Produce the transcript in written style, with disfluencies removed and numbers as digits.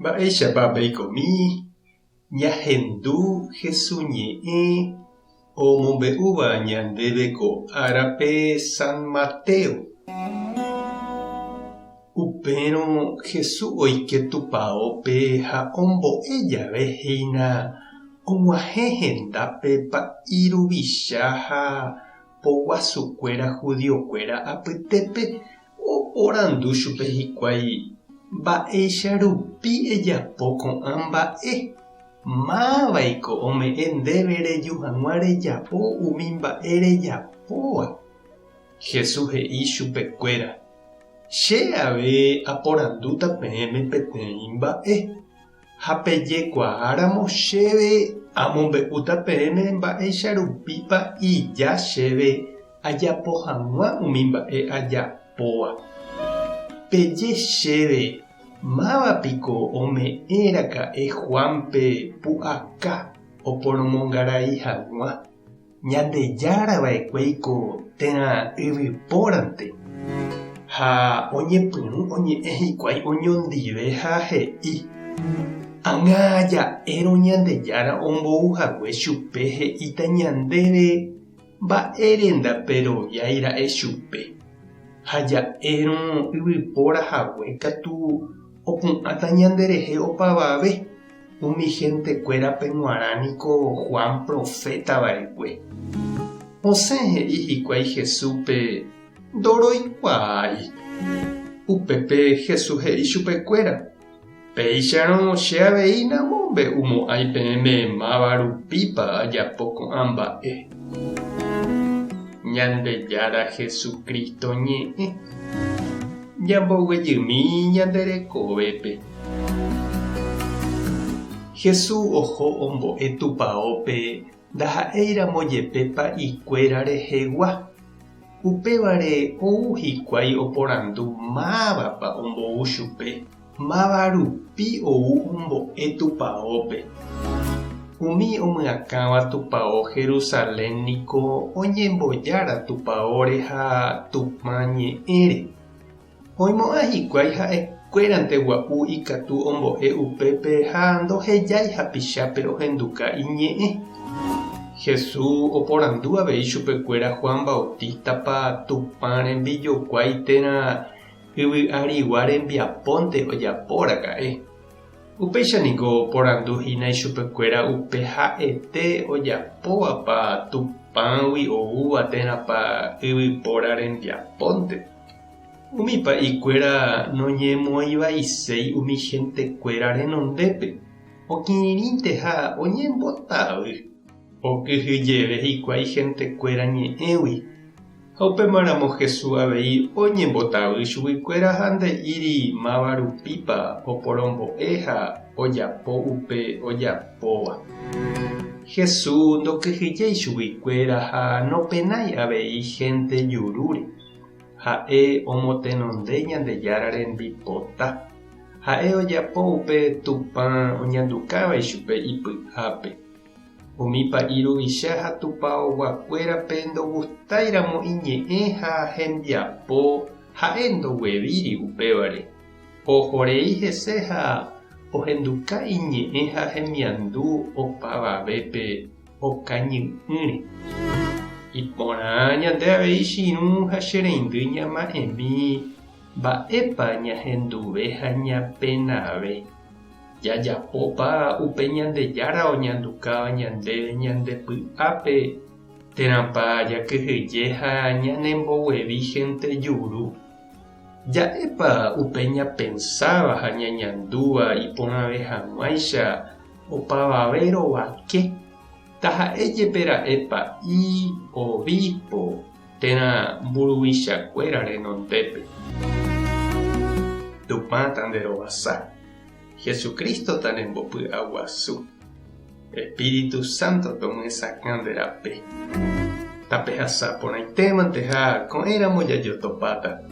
Mba'éichapa peikomi ñahendu Hesu ñe'ẽ omombe'úva ñandéve ko árape San Mateo? Upérõ Jesús oike tupaópe ha ombo'e jave hína og̃uahẽ hendápe pa'i ruvicha ha poguasukuéra judiokuéra apytépe oporandu chupe hikuái, Mba'éicha rupi ejapo ko'ã mba'e? Mávaiko ome'ẽ ndéve reju hag̃ua rejapo umi mba'e rejapóva? Jesús he'i chupekuéra, Che ave aporandúta peẽme peteĩ mba'e, ha pejekuaáramo chéve amombe'úta peẽme mba'éicha rupípa ija chéve ajapo hag̃ua umi mba'e ajapóva. Peje chéve, máva piko ome'ẽ raka'e Juánpe pu'aka oporomongarai hag̃ua? Ñandejára va'ekuéiko térã yvypórante. Ha oñepyrũ oñe'ẽ hikuái oñondive ha he'i, Ág̃a ja'érõ Ñandejára ombou hague chupe he'íta ñandéve mba'ére ndaperoviái ra'e chupe. Ha ja'érõ yvypóra hague katu opu'ãta ñanderehe opavave. Umi hentekuérape g̃uarã niko Juan proféta va'ekue. Osẽ he'i hikuái Jesúspe, Ndoroikuaái. Upépe Jesús he'i chupekuéra, Péicharõ che avei namombe'umo'ãi peẽme máva rupípa ajapo ko'ã mba'e. Ñandejára Jesucristo ñe'ẽ. Ñamboguejymi ñande rekovépe. Jesús oho ombo'e tupaópe ndaha'éiramo jepe pa'ikuéra rehegua. Upévare ou hikuái oporandu mávapa ombou chupe, máva rupi ou ombo'e tupaópe. Umi omyakãva tupao Jerusalén niko oñembojára tupaóre ha Tupã ñe'ẽre. Oimo'ã hikuái ha'ekuérante gua'u ikatu ombo'e upépe ha ndohejái hapichápe ohenduka iñe'ẽ. Jesús oporandu avei chupekuéra Juan Bautista-pa Tupã rembijokuái térã yvy arigua rembiapónte ojapo raka'e. Upéicha niko oporandu hína ichupekuéra upe ha'ete ojapóvapa Tupãgui oúva térãpa yvypóra rembiapónte. Umi pa'ikuéra noñemoĩvaiséi umi hentekuéra renondépe, okirirĩnte ha oñembotavy. Okyhyjeve hikuái hentekuéra ñe'ẽgui. Ha upémaramo Jesús avei oñembotavy chuguikuéra ha nde'íri máva rupípa oporombo'e ha ojapo upe ojapóva. Jesús ndokyhyjéi chuguikuéra ha nopenái avei hénte jurúre. Ha'e omotenonde Ñandejára rembipota. Ha'e ojapo upe Tupã oñandukáva ichupe ipy'ápe. Umi pa'i ruvicha ha tupaoguakuérape ndogustáiramo iñe'ẽ ha hembiapo ha'e ndoguevíri upévare. Ohorei hese ha ohenduka iñe'ẽ ha hemiandu opavavépe okañy'ỹre. Iporã ñande avei che irũ ha che reindy ñama'ẽmi mba'épa ñahenduve ha ñapenave. Jajapópa upe Ñandejára oñandukáva ñandéve ñande py'ápe térãpa jakyhyje ha ñanemboguevi hénte juru? Ja'épa upe ñapensáva ha ñañandúva iporãve hag̃uáicha Opavave rovake, taha'e jepe ra'e pa'i, obispo térã mburuvichakuéra renondépe. Tupã tanderovasa, Jesucristo tanembopy'aguasu, Espíritu Santo tomyesakã nde rape. Tapehasa porãitémante ha ko'ẽramo jajotopáta.